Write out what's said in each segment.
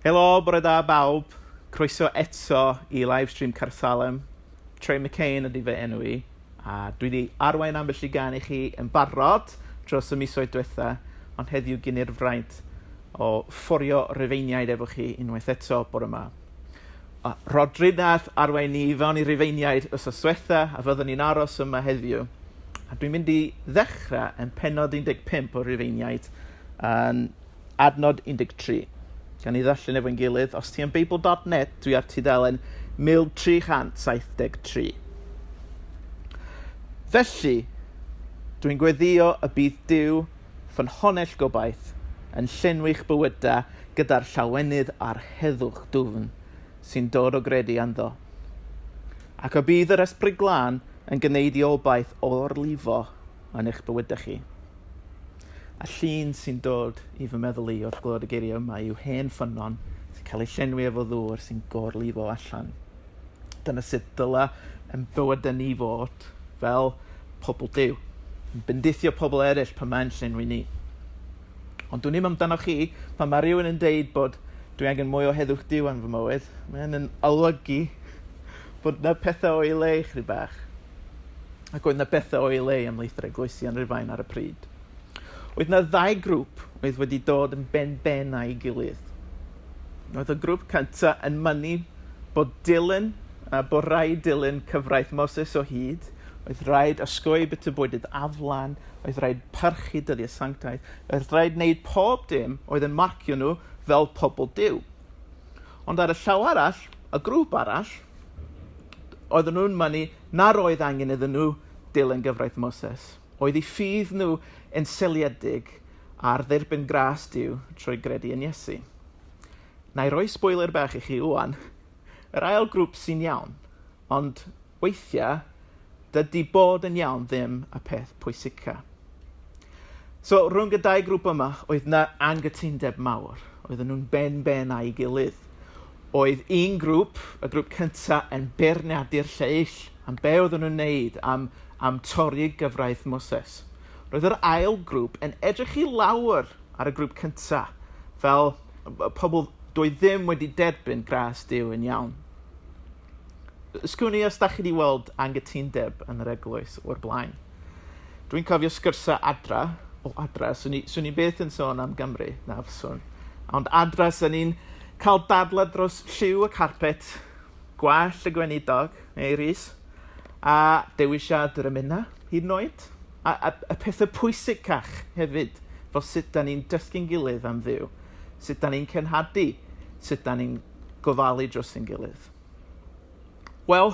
Helo, bore da bawb. Croeso eto i livestream Caersalem. Trey McCain ydy fy enw i, a dwi wedi arwain ambell i gan i chi yn barod dros y misoedd diwetha, ond heddiw gyn i'r fraint o fforio Rufeiniaid efo chi unwaith eto bore yma. A Rhodri nath arwain ni i fewn i Rufeiniaid wythnos diwetha, a fyddwn ni'n aros yma heddiw. A dwi'n mynd i ddechrau yn pennod 15 o Rufeiniaid yn Adnod 13. Gan ni ddarllen efo'n gilydd, os ti yn Beibl.net, dwi ar tudalen 1373. Felly, dwi'n gweddio y bydd Duw, ffynhonnell gobaith, yn llenwi'ch bywydau gyda'r llawenydd a'r heddwch dwfn sy'n dod o gredu ynddo. Ac y bydd yr Ysbryd Glân yn gwneud i obaith orlifo yn eich bywydau chi. A llun sy'n dod i fy meddwl i wrth glywed y geiriau yma yw hen ffynnon sy'n cael ei llenwi efo ddŵr sy'n gorlifo allan. Dyna sut dyla yn bywydau ni fod fel pobl Duw, yn bendithio pobl eraill pan mae'n llenwi ni. Ond dwn i'm amdano chi, pan mae rhywun yn deud bod dwi angen mwy o heddwch Duw yn fy mywyd, mae hyn yn olygu bod 'na pethau o'i le chydig bach. Ac oedd 'na bethau o'i le ymhlith yr eglwysi yn Rhufain ar y pryd. Oedd 'na ddau grŵp oedd wedi dod yn ben-ben â'i gilydd. Oedd y grŵp cynta yn mynnu bod dilyn, a bod rhaid dilyn cyfraith Moses o hyd, oedd rhaid osgoi byta bwydydd aflan, oedd rhaid parchu dyddiau sanctaidd, oedd rhaid wneud pob dim oedd yn marcio nhw fel pobl Duw. Ond ar y llaw arall, y grŵp arall, oedden nhw'n mynnu nad oedd angen iddyn nhw dilyn gyfraith Moses. Oedd eu ffydd nhw yn seiliedig ar dderbyn gras Duw trwy gredu yn Iesu. Na i roi spoiler bach i chi ŵan, yr ail grŵp sy'n iawn, ond weithiau dydy bod yn iawn ddim y peth pwysica. So, rhwng y dau grŵp yma, oedd 'na anghytundeb mawr. Oedden nhw'n ben-ben â'i gilydd. Oedd un grŵp, y grŵp cynta, yn beirniadu'r lleill am be oedden nhw'n wneud, am, am torri gyfraith Moses. Roedd yr ail grŵp yn edrych i lawr ar y grŵp cynta, fel pobl doedd ddim wedi derbyn gras Duw yn iawn. Sgwn i os da chi wedi weld anghytundeb yn yr eglwys o'r blaen. Dwi'n cofio sgyrsa adra, o adra, swn i, swn i byth yn sôn am Gymru, na fyswn. Ond adra, swn i'n cael dadlau dros lliw y carpet, gwallt y gweinidog, neu Rhys, a dewisiad yr emynau, hyd yn oed. A, a, y pethau pwysicach hefyd, fel sut da ni'n dysgu'n gilydd am Dduw, sut da ni'n cenhadu, sut da ni'n gofalu dros ein gilydd. Wel,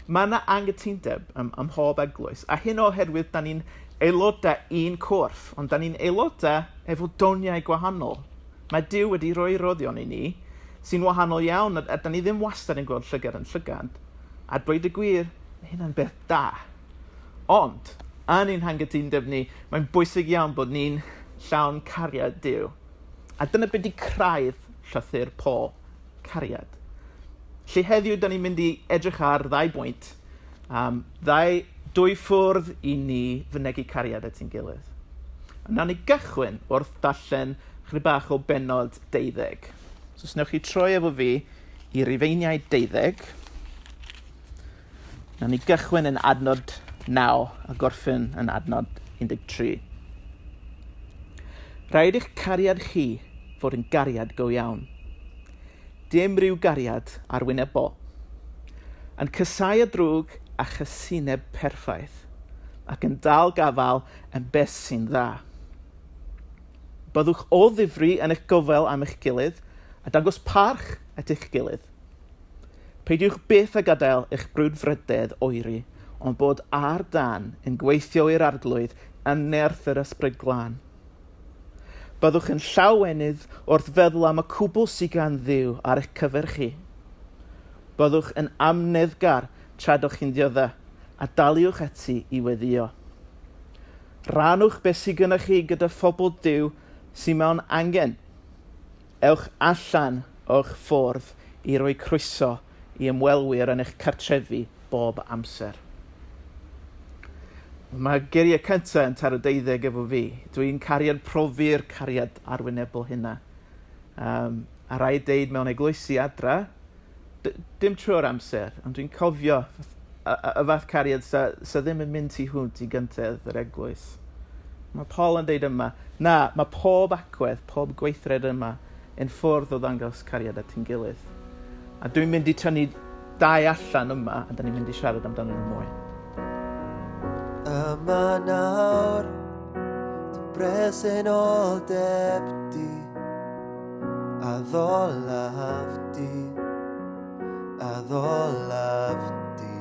mae yna anghytundeb ym, ym mhob eglwys, a hyn oherwydd da ni'n aelodau un corff, ond da ni'n aelodau efo doniau gwahanol. Mae Duw wedi rhoi rhoddion i ni sy'n wahanol iawn, a, a da ni ddim wastad yn gweld llygad yn llygad. A dweud y gwir, mae hynna'n beth da. Ond, yn ein hangytundeb ni, mae'n bwysig iawn bod ni'n llawn cariad Duw. A dyna beth di craidd llythyr Paul. cariad. Felly heddiw, da ni'n mynd i edrych ar ddau bwynt, um, ddau, dwy ffwrdd i ni fynegi cariad at ein gilydd. A nawn ni gychwyn wrth darllen chydig bach o bennod deuddeg. So os newch chi troi efo fi i Rufeiniaid deuddeg, nawn ni gychwyn yn adnod 9 a gorffen yn adnod 13. Rhaid i'ch cariad chi fod yn gariad go iawn. Dim rhyw gariad arwynebol. Yn casáu y drwg a chasineb perffaith, ac yn dal gafael yn beth sy'n dda. Byddwch o ddifri yn eich gofal am eich gilydd, a dangos parch at eich gilydd. Peidiwch byth â gadael eich brwdfrydedd oeri, ond bod ar dân yn gweithio i'r Arglwydd yn nerth yr Ysbryd Glân. Byddwch yn llawenydd wrth feddwl am y cwbl sy gan Dduw ar eich cyfer chi. Byddwch yn amyneddgar tra dych chi'n diodda, a daliwch ati i weddïo. Rhannwch beth sy gyda chi gyda phobl Duw sy mewn angen. Ewch allan o'ch ffordd i roi croeso i ymwelwyr yn eich cartrefi bob amser. Mae geiriau cyntaf yn taro deuddeg efo fi. Dwi'n cariad profi'r cariad arwynebol hynna. Um, A rhaid deud mewn eglwysi adra, dim trwy'r amser, ond dwi'n cofio y fath cariad sa, sa ddim yn mynd tu hwnt i gyntedd yr eglwys. Mae Paul yn deud yma, na, mae pob agwedd, pob gweithred yma yn ffordd o ddangos cariad at ein gilydd. A dwi'n mynd i tynnu dau allan yma, a da ni'n mynd i siarad amdano nhw mwy. Yma nawr, dy bresenoldeb di, a ddolaf di, a ddolaf di.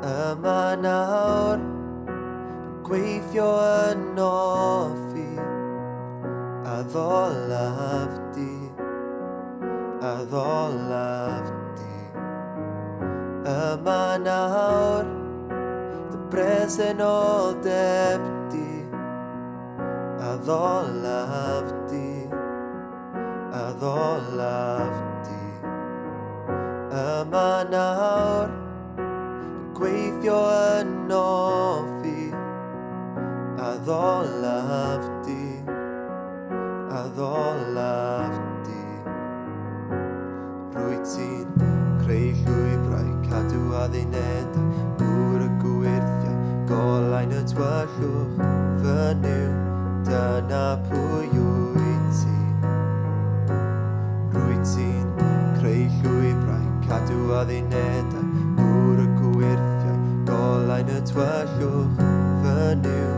Yma nawr, yn gweithio ynof fi, a ddolaf di, a ddolaf di. Yma nawr, dy bresenoldeb di, a ddolaf di, a ddolaf di. Yma nawr, yn gweithio ynof fi, a ddolaf di, a ddolaf di. Rwyt ti'n creu llwybrau, cadw addunedau, gŵr y gwyrthiau, golau'n y tywyllwch, fy Nuw, dyna pwy wyt ti. Rwyt ti'n creu llwybrau, cadw addunedau, gŵr y gwyrthiau, golau'n y tywyllwch, fy Nuw,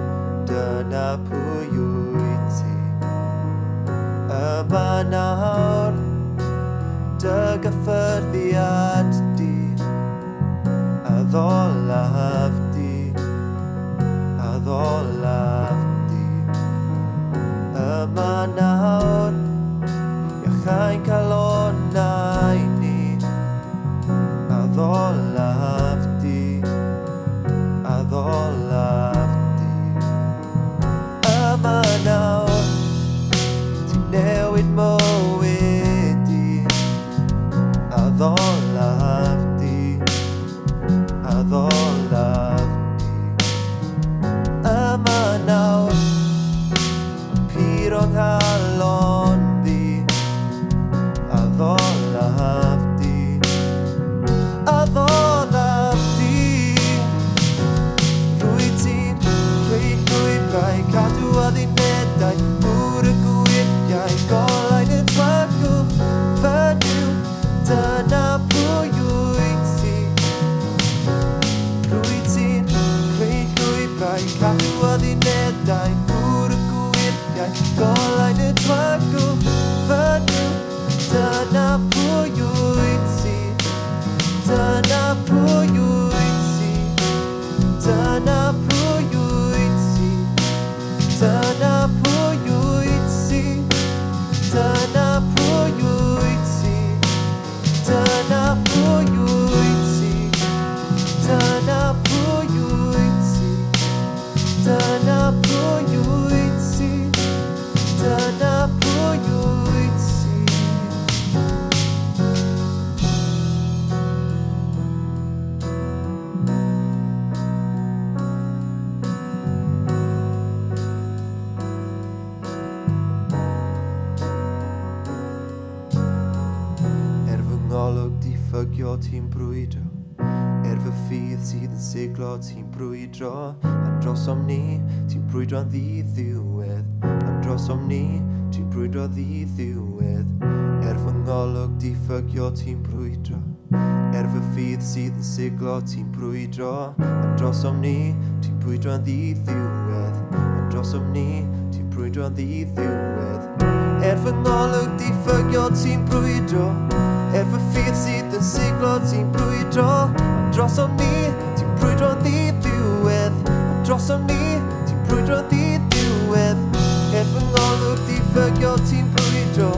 dyna pwy wyt ti. Yma nawr, dy gyffyrddiad di, a ddolaf di, a ddolaf di. Yma nawr, iachau'n calonnau ni, a ddolaf di, a ddolaf di. Yma nawr, ti'n newid mywyd i, a ddolaf di, a ddolaf di. Yma nawr, yn pur o'n nghalon ddi, a ddolaf di, a ddolaf di. Rwyt ti'n creu llwybrau, cadw addunedau, gŵr y gwyrthiau, golau'n y tywyllwch, fy Nuw, dyna pwy wyt ti. Rwyt ti'n creu llwybrau, cadw addunedau, gŵr y gwyrthiau, golau'n y tywyllwch, fy Nuw, dyna pwy wyt ti. Dyna pwy wyt ti. Dyna pwy wyt ti. Dyna pwy wyt ti. Dyna pwy wyt ti. Dyna pwy wyt ti. Dyna pwy wyt ti. Dyna pwy wyt ti. Dyna pwy wyt ti. Er fy ngolwg diffygiol ti'n brwydro, er fy ffydd sydd yn siglo ti'n brwydro, a drosom ni ti'n brwydro'n ddiddiwedd, a drosom ni ti'n brwydro ddiddiwedd. Er fy ngolwg diffygiol ti'n brwydro, er fy ffydd sydd yn siglo ti'n brwydro, a drosom ni ti'n brwydro'n ddiddiwedd, a drosom ni ti'n brwydro'n ddiddiwedd. Er fy ngolwg diffygiol ti'n brwydro, er fy ffydd sydd yn siglo ti'n brwydro, a drosom ni ti'n brwydro'n ddiddiwedd, a drosom ni ti'n brwydro'n ddiddiwedd. Er fy ngolwg diffygiol ti'n brwydro,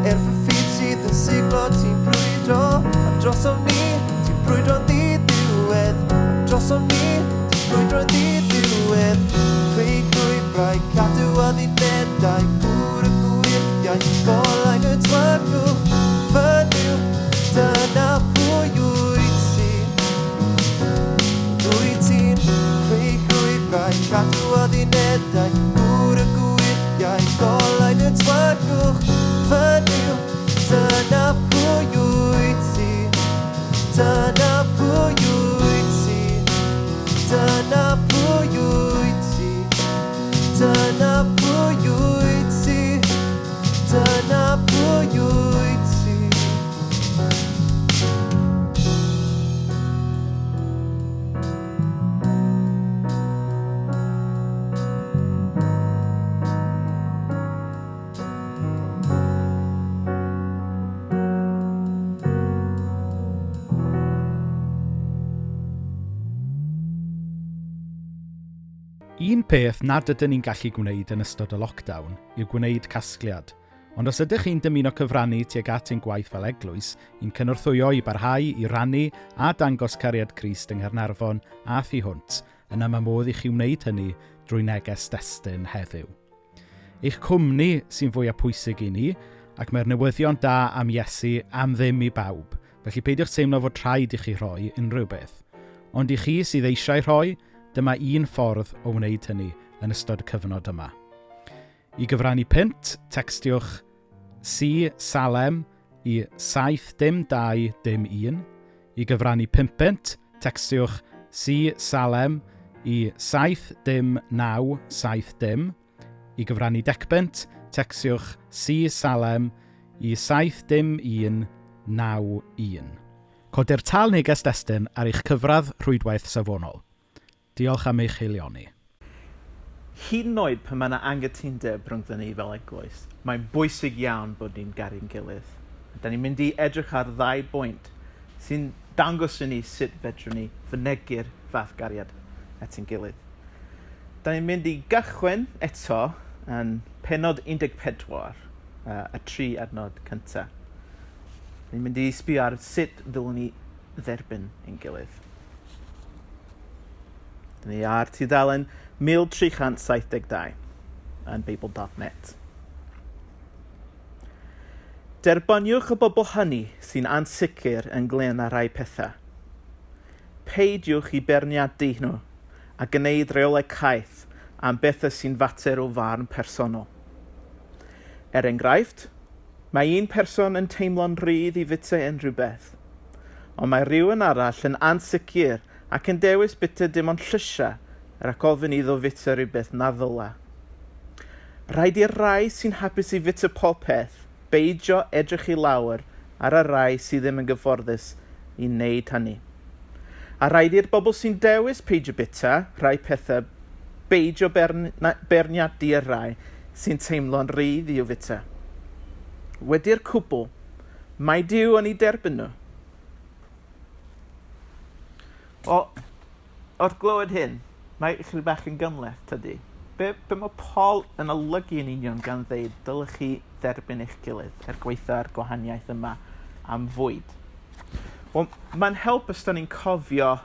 er fy ffydd sydd yn siglo ti'n brwydro, a drosom ni ti'n brwydro'n ddiddiwedd, a drosom ni ti'n brwydro'n ddiddiwedd. Creu llwybrau, cadw addunedau, gŵr y gwyrthiau, golau'n y tywyllwch, fy Nuw, dyna pwy wyt ti. Rwyt ti'n creu llwybrau, cadw addunedau, gŵr y gwyrthiau, golau'n y tywyllwch, fy Nuw, Un peth nad ydyn ni'n gallu gwneud yn ystod y lockdown yw gwneud casgliad. Ond os ydych chi'n dymuno cyfrannu tuag at ein gwaith fel eglwys, i'n cynorthwyo i barhau i rannu a dangos cariad Crist yng Nghaernarfon a thu hwnt, yna mae modd i chi wneud hynny drwy neges destun heddiw. Eich cwmni sy'n fwyaf pwysig i ni, ac mae'r newyddion da am Iesu am ddim i bawb, felly peidiwch teimlo fod rhaid i chi rhoi unrhyw beth. Ond i chi sydd eisiau rhoi, dyma un ffordd o wneud hynny yn ystod y cyfnod yma. I gyfrannu punt, tecstiwch C Salem i 7 dim 2 dim 1. I gyfrannu pumpynt, tecstiwch C Salem i 7 dim 9 7 dim. I gyfrannu decpunt, tecstiwch C Salem i 7 dim 1 9 1. Codir tal neges destun ar eich cyfradd rhwydwaith safonol. Diolch am eich haelioni. Hyd yn oed pan mae yna anghytundeb rhyngddon ni fel eglwys, mae'n bwysig iawn bod ni'n garu'n gilydd. Da ni'n mynd i edrych ar ddau bwynt sy'n dangos i ni sut fedrwn ni fynegi'r fath gariad at ein gilydd. Da ni'n mynd i gychwyn eto yn pennod 14, y tri adnod cyntaf. Ni'n mynd i sbio ar sut ddylwn ni dderbyn ein gilydd. Dyn ni ar tudalen 1372 yn Beibl.net. Derbyniwch y bobl hynny sy'n ansicr ynglŷn â rhai pethau. Peidiwch i beirniadu nhw a gwneud rheolau caeth am bethau sy'n fater o farn personol. Er enghraifft, mae un person yn teimlo'n rhydd i fwyta unrhyw beth, ond mae rhywun arall yn ansicr ac yn dewis bwyta dim ond llysiau rhag ofn iddo fwyta rhywbeth na ddylai. Rhaid i'r rhai sy'n hapus i fwyta popeth beidio edrych i lawr ar y rhai sydd ddim yn gyfforddus i wneud hynny. A rhaid i'r bobl sy'n dewis peidio bwyta rhai pethau beidio beirniadu y rhai sy'n teimlo'n rhydd i'w fwyta. Wedi'r cwbl, mae Duw yn eu derbyn nhw. O, wrth glywed hyn, mae chydig bach yn gymhleth, tydi? Be, be mae Paul yn olygu yn union gan ddeud dylech chi dderbyn eich gilydd er gwaetha'r gwahaniaeth yma am fwyd? Wel, mae'n help os da ni'n cofio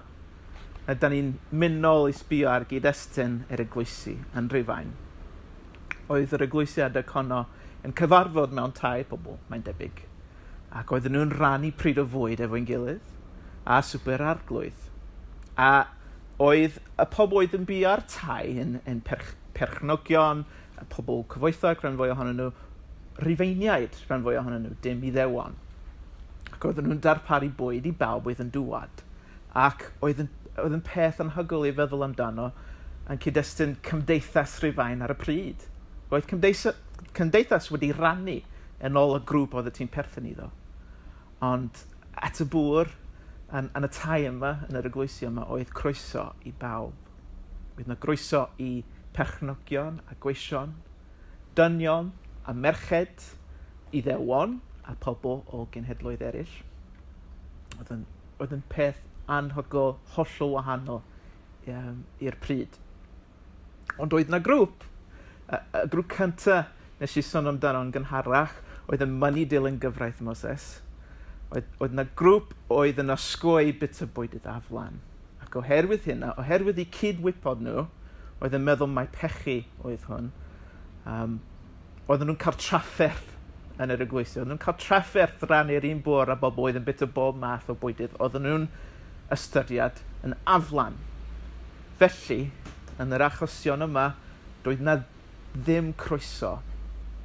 a da ni'n mynd nôl i sbio ar gyd-destun yr eglwysi yn Rhufain. Oedd yr eglwysi adeg honno yn cyfarfod mewn tai pobl, mae'n debyg, ac oedden nhw'n rhannu pryd o fwyd efo'n gilydd, a swper arglwydd. A oedd y pobl oedd yn byw ar tai yn, yn perch, perchnogion, y pobl cyfoethog, rhan fwy ohonyn nhw, Rhufeiniaid, rhan fwy ohonyn nhw, dim Iddewon. Ac oedden nhw'n darparu bwyd i bawb oedd yn dŵad. Ac oedd yn, oedd yn peth anhygoel i feddwl amdano yn cyd-destun cymdeithas Rhufain ar y pryd. Roedd cymdeithas, cymdeithas wedi rannu yn ôl y grŵp oeddet ti'n perthyn iddo. Ond at y bwr, yn, yn y tai yma, yn yr eglwysi yma, oedd croeso i bawb. Oedd yna groeso i perchnogion a gweision, dynion a merched, Iddewon a pobl o genhedloedd eraill. Oedd yn, oedd yn peth anhygoel, hollol wahanol um, i'r pryd. Ond oedd 'na grŵp, y, y grŵp cynta nes i sôn amdano yn gynharach, oedd yn mynnu dilyn gyfraith Moses. Oedd, oedd 'na grŵp oedd yn osgoi bita bwydydd aflan. Ac oherwydd hynna, oherwydd eu cyd-wybod nhw, oedd yn meddwl mai pechu oedd hwn, um, oedden nhw'n cael trafferth yn yr eglwysi. Oedden nhw'n cael trafferth rannu'r un bwr â bobl oedd yn bita bob math o bwydydd. Oedden nhw'n ystyried yn aflan. Felly, yn yr achosion yma, doedd 'na ddim croeso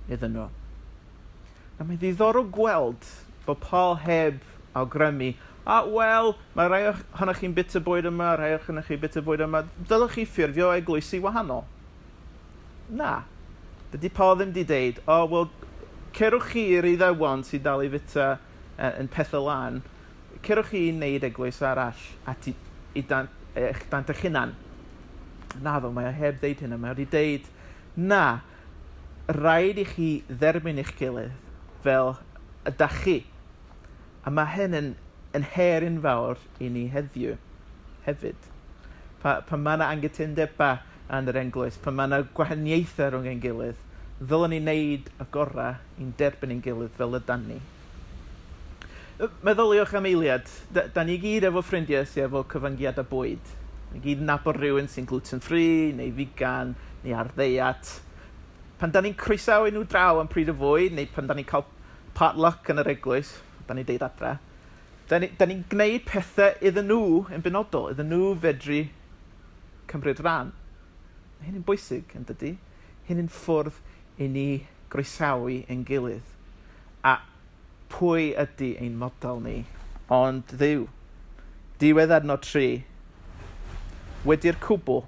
iddyn nhw. A mae'n ddiddorol gweld bod Paul heb awgrymu, a wel, mae rhai ohonoch chi'n bita bwyd yma, rhai ohonoch chi'n bita bwyd yma, dylech chi ffurfio eglwysi wahanol. Na. Dydy Paul ddim 'di deud, o, wel, cerwch chi i'r Iddewon sy'n dal i fita yn pethau lân, Cerwch chi i wneud eglwys arall at i, i dan, eich dant eich hunan. Naddo, mae o heb ddeud hynna. Mae o wedi deud, na, rhaid i chi dderbyn eich gilydd fel y dach chi. A mae hyn yn, yn her enfawr i ni heddiw hefyd. Pa, pan mae yna angytundebau yn yr Eglwys, pan mae yna gwahaniaethau rhwng ein gilydd, ddylwn ni wneud y gorau i'n derbyn ein gilydd fel ydan ni. Meddyliwch am eiliad, da ni gyd efo ffrindiau sydd efo cyfyngiadau bwyd. Ni gyd yn nabod rhywun sy'n gluten-free, neu vegan, neu ar ddeiat. Pan da ni'n croesawu nhw draw am pryd o fwyd, neu pan da ni'n cael potluck yn yr eglwys, da ni'n deud adra, da ni'n ni gwneud pethau iddyn nhw yn benodol, iddyn nhw fedru cymryd rhan. Mae hyn yn bwysig, yn dydy? Hyn yn ffwrdd i ni groesawu ein gilydd. A pwy ydy ein model ni? Ond Dduw. Diwedd adnod 3. Wedi'r cwbl,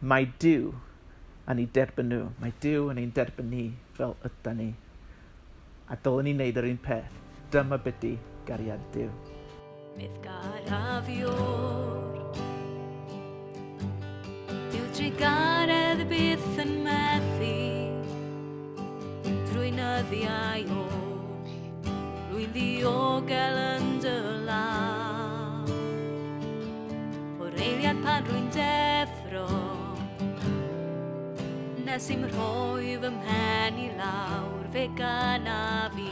mae Duw yn ei derbyn nhw. Mae Duw yn ein derbyn ni fel yda ni. A dylen ni wneud yr un peth. Dyma beth gariad Duw. Bydd garafiwr Dyw trugaredd byth yn methu Drwy nyddiau oll Rwy'n ddiogel yn dy law. O'r eiliad pan rwy'n deffro Nes i'm rhoi fy mhen i lawr, fe gana fi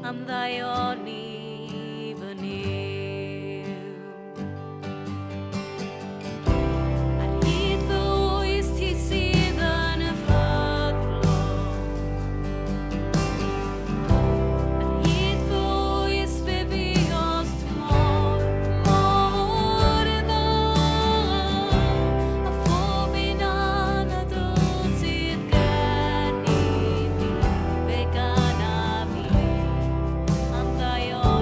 am ddaioni fy Nuw. Ar hyd fy oes ti sydd yn y ffyddlon, ar hyd fy oes fe fuost mor, mor dda, a phob un anadl sydd gen i fi, fe gana fi am ddaioni.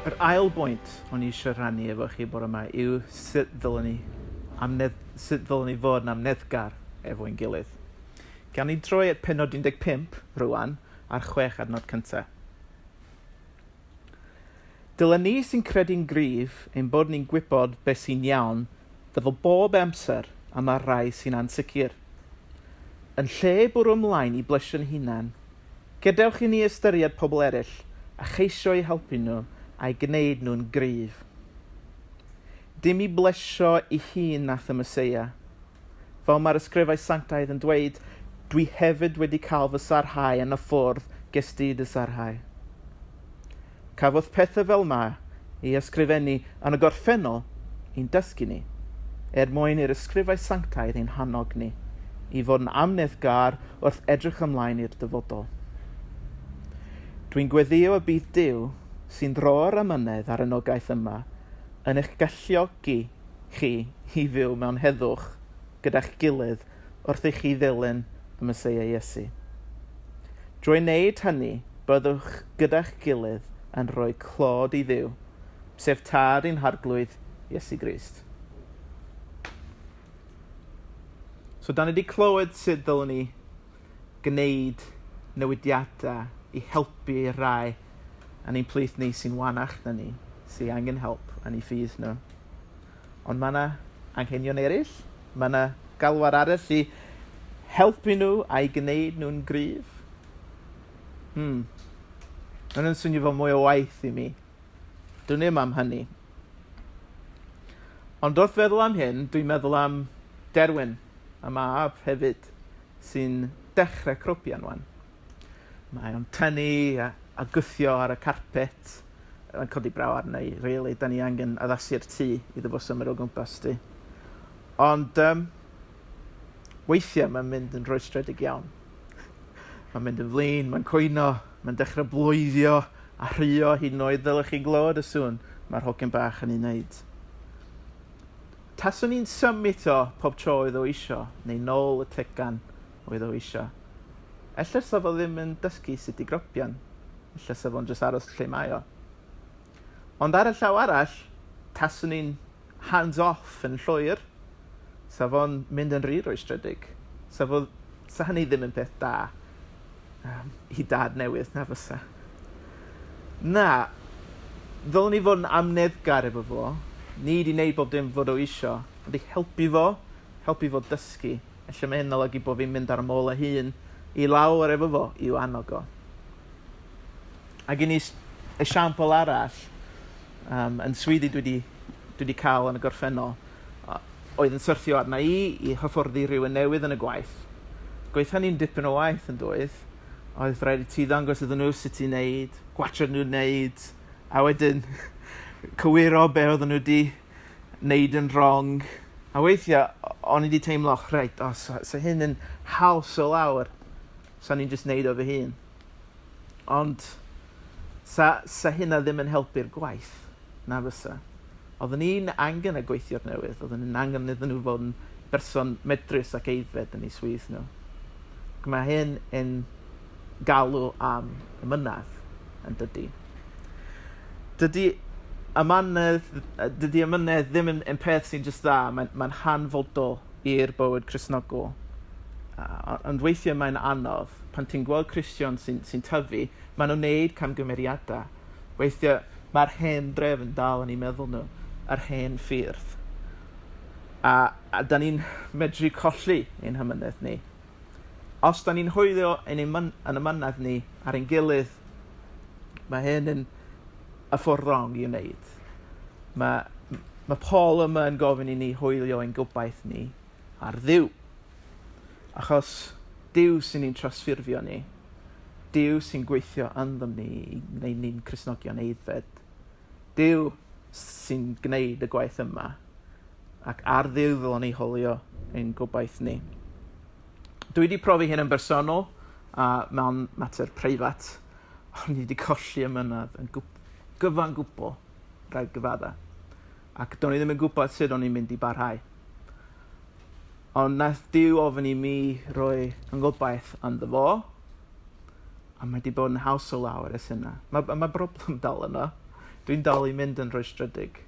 Yr ail bwynt o'n i eisiau rhannu efo chi bore yma yw sut ddylwn ni, amnedd, sut ddylwn ni fod yn amneddgar efo ein gilydd. Gawn ni droi at pennod 15 rwan a'r chwech adnod cyntaf. Dylen ni sy'n credu'n gryf ein bod ni'n gwybod beth sy'n iawn feddwl bob amser am y rhai sy'n ansicr. Yn lle bwrw ymlaen i blesio'n hunan, gadewch i ni ystyried pobl eraill a cheisio eu helpu nhw a'u gwneud nhw'n gryf. Dim i blesio ei hun nath y Meseia. Fel mae'r ysgrifau sanctaidd yn dweud, dwi hefyd wedi cael fy sarhau yn y ffordd ges di dy sarhau. Cafodd pethau fel 'ma ei ysgrifennu yn y gorffennol i'n dysgu ni, er mwyn i'r ysgrifau sanctaidd ein hannog ni i fod yn amyneddgar wrth edrych ymlaen i'r dyfodol. Dwi'n gweddïo y bydd Duw, sy'n rhoi'r amynedd a'r anogaeth yma, yn eich galluogi chi i fyw mewn heddwch gyda'ch gilydd wrth i chi ddilyn y Meseia Iesu. Drwy wneud hynny, byddwch gyda'ch gilydd yn rhoi clod i Dduw, sef Tad ein Harglwydd Iesu Grist. So, da ni wedi clywed sut ddylwn ni gwneud newidiadau i helpu rai yn ein plith ni sy'n wanach na ni, sy'n angen help yn eu ffydd nhw. Ond mae yna anghenion eraill, mae yna galwad arall i helpu nhw a'i gwneud nhw'n gryf. Mae hwnna'n swnio fel mwy o waith i mi. Dwn i'm am hynny. Ond wrth feddwl am hyn, dwi'n meddwl am Derwyn a Mab hefyd, sy'n dechrau cropian wan. Mae o'n tynnu a, a gwthio ar y carpet. Mae'n codi braw arna i, really. Da ni angen addasu'r tŷ iddo fo symud o gwmpas di. Ond weithiau mae'n mynd yn rhwystredig iawn. Mae'n mynd yn flin, mae'n cwyno, mae'n dechrau bloeddio a rhuo hyd yn oed. Ddylech chi glywed y sŵn mae'r hogyn bach yn ei wneud. Taswn i'n symud o pob tro oedd o isio, neu nôl y tegan oedd o isio. Ella sa fo ddim yn dysgu sut i gropian. Ella sa fo'n jyst aros lle mae o. Ond ar y llaw arall, taswn i'n hands off yn llwyr, sa fo'n mynd yn rhy rwystredig. Sa fo, sa hynny ddim yn peth da i dad newydd, na fysa. Na, ddylwn ni fod yn amneddgar efo fo. Ni 'di neud bob dim fod o isio, ond i helpu fo, helpu fo dysgu. Ella mae hyn yn olygu bod fi'n mynd ar 'y môl 'y hun i lawr efo fo i'w annog o. A gen i esiampl arall yn swyddi dwi 'di dwi 'di cael yn y gorffennol oedd yn syrthio arna i i hyfforddi rhywun newydd yn y gwaith. Gwaith hynny'n dipyn o waith yn doedd? Oedd rhaid i ti ddangos iddyn nhw sut i wneud, gwatsiad nhw'n wneud, a wedyn cywiro be oedden nhw 'di wneud yn wrong. A weithiau o'n i 'di teimlo, reit, o, sa, sa hyn yn haws o lawr, sa ni'n jyst wneud o fy hun. Ond sa, sa hynna ddim yn helpu'r gwaith, na fysa. Oedden ni'n angen y gweithiwr newydd, oedden ni'n angen iddyn nhw fod yn berson medrus ac aeddfed yn eu swydd nhw. Ac mae hyn yn galw am amynedd, yn dydy. Dydy amynedd, dydy amynedd ddim yn, yn peth sy'n jyst dda, mae'n mae hanfodol i'r bywyd Cristnogol. Ond weithiau mae'n anodd. Pan ti'n gweld Cristion sy'n sy tyfu, maen nhw'n neud camgymeriadau. Weithiau mae'r hen drefn dal yn eu meddwl nhw, yr hen ffyrdd. A, a da ni'n medru colli ein hymynedd ni. Os da ni'n hwylio yn, ein myn, yn ymynedd ni ar ein gilydd, mae hyn yn y ffordd wrong i wneud. Mae, mae Paul yma yn gofyn i ni hwylio ein gobaith ni ar Dduw. Achos Duw sy'n ni'n trosffurfio ni. Duw sy'n gweithio ynddom ni i wneud ni'n Cristnogion aeddfed. Duw sy'n gwneud y gwaith yma. Ac ar Dduw ddylwn ni holio ein gobaith ni. Dwi wedi profi hyn yn bersonol a mewn mater preifat. O'n i wedi colli ymynedd yn gyfan gwbl, rhaid gyfadda. Ac do'n i ddim yn gwybod sut o'n i'n mynd i barhau. Ond nath Duw ofyn i mi roi fy ngobaith ynddo fo, a mae 'di bod yn haws o lawer ers hynna. Mae, mae broblem dal yno. Dwi'n dal i mynd yn rhwystredig.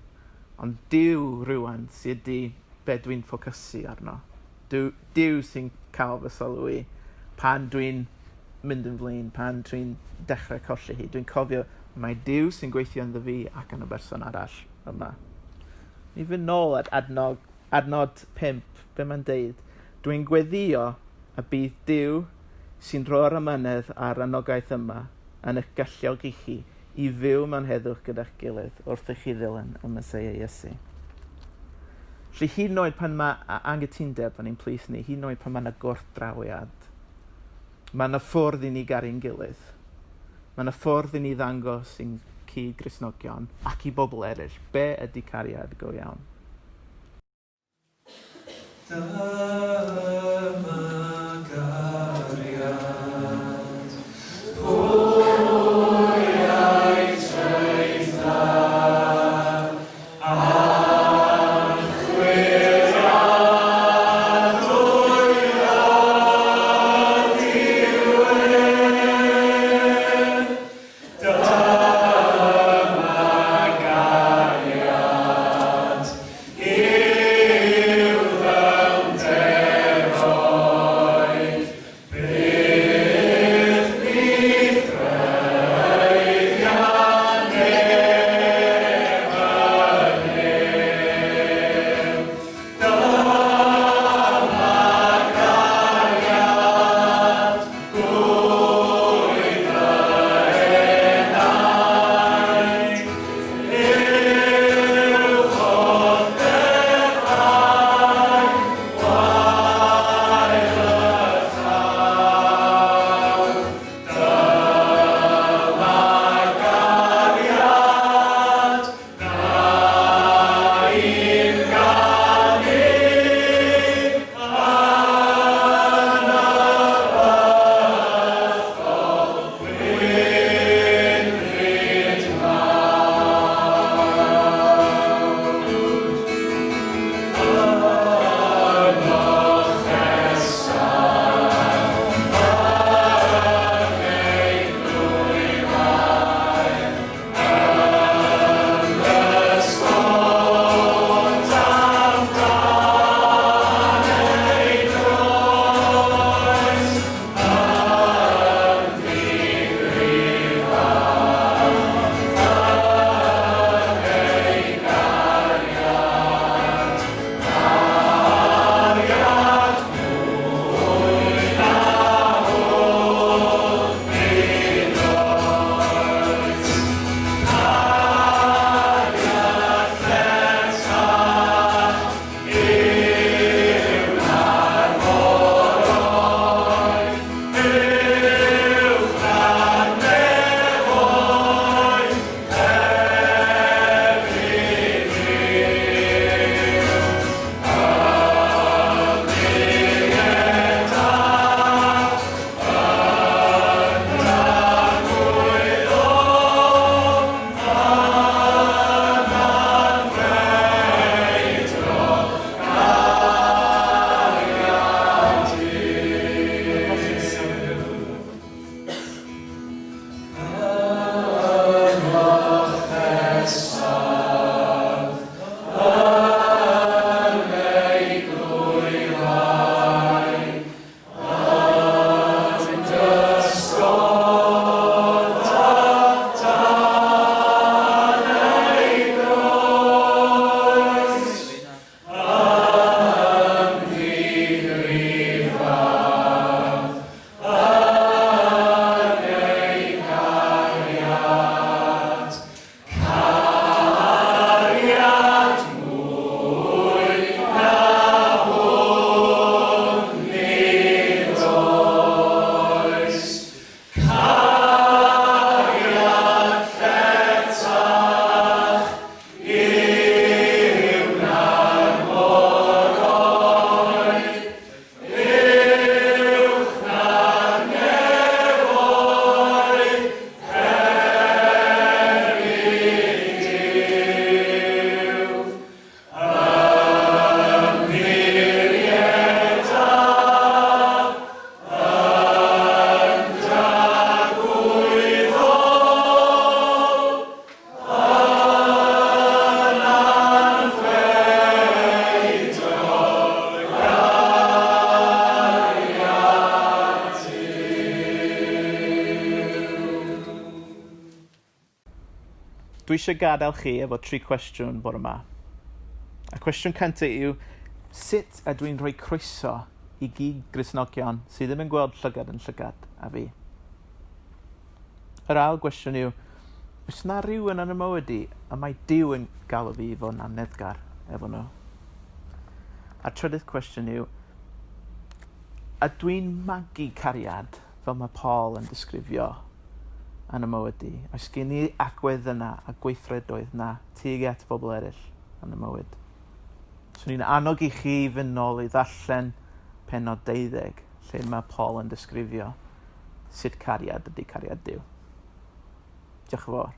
Ond Duw rwan sydd ydi be dwi'n ffocysu arno. Duw, Duw sy'n cael fy sylw i pan dwi'n mynd yn flin, pan dwi'n dechrau colli hi. Dwi'n cofio mae Duw sy'n gweithio ynddo fi ac yn y berson arall yma. Ni fynd nôl at adnod, adnod 5, be mae'n deud. Dwi'n gweddio y bydd Duw sy'n rhoi'r amynedd a'r anogaeth yma yn eich galluogi chi i fyw mewn heddwch gyda'ch gilydd wrth i chi ddilyn y Meseia Iesu. Felly hyd yn oed pan mae anghytundeb yn ein plith ni, hyd yn oed pan mae yna gwrthdrawiad, mae yna ffordd i ni garu'n gilydd. Mae yna ffordd i ni ddangos i'n cyd-Gristnogion ac i bobl eraill be ydy cariad go iawn. Dyma gariad, pwy a'i traetha, archwiliadwy ydyw ef. Dyma gariad, yw ddyfnder oes. Dwi eisiau gadael chi efo tri cwestiwn bore yma. Y cwestiwn cyntaf yw, sut ydw i'n rhoi croeso i gyd Gristnogion sydd ddim yn gweld llygad yn llygad a fi? Yr ail gwestiwn yw, oes na rhywun yn y mywyd i y mae Duw yn galw fi i fod yn amyneddgar efo nhw? A'r trydydd cwestiwn yw, ydw i'n magu cariad fel mae Paul yn disgrifio yn y mywyd i? Oes gen i agwedd yna a gweithredoedd na tuag at bobl eraill yn y mywyd? Swn i'n annog i chi fynd nôl i ddarllen pennod 12, lle mae Paul yn disgrifio sut cariad ydy cariad Duw. Diolch yn fawr.